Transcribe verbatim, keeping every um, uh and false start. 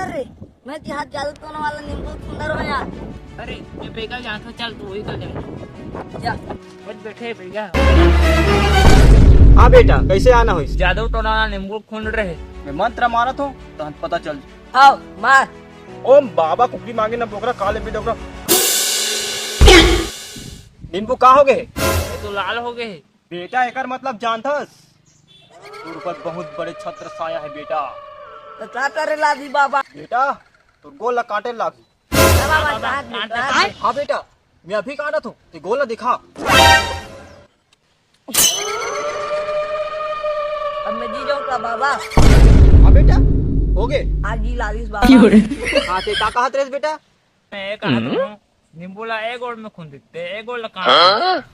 अरे, मैं तिहार जादू टोना वाला नींबू खुंदर हो यार। अरे, मैं बेगा जात हूँ, चल तू वही कर ले। जा। बस बैठे बेगा। हाँ बेटा, कैसे आना होइस? जादू टोना वाला नींबू खुंद रहे। मैं मंत्र मारत हूँ, तहन पता चल। आओ, मार। ओम बाबा कुकरी मांगे ना बोकरा, काले बेटा ओकरा। नींबू का हो गए? ये तो लाल हो गए। बेटा, एकर मतलब जानथस? तोर ऊपर बहुत बड़े छत्र साया है बेटा। तो का करे लागी बाबा? बेटा, तोर गोल ला काटे लागी। बाबा, बाबा, काट दे, काट दे। काट दे। हाँ बेटा, मैं अभी काटत हूँ, ते गोल ला दिखा। अब मैं जी जाऊँ का बाबा? हाँ बेटा, हो गए। आज जी लाविस बाबा। हाँ, ते का कहत रहे बेटा? मैं एक हाथ हूँ, नींबू ला एक गोड़ में खुंद दिखते, एक गोड़ ला काट।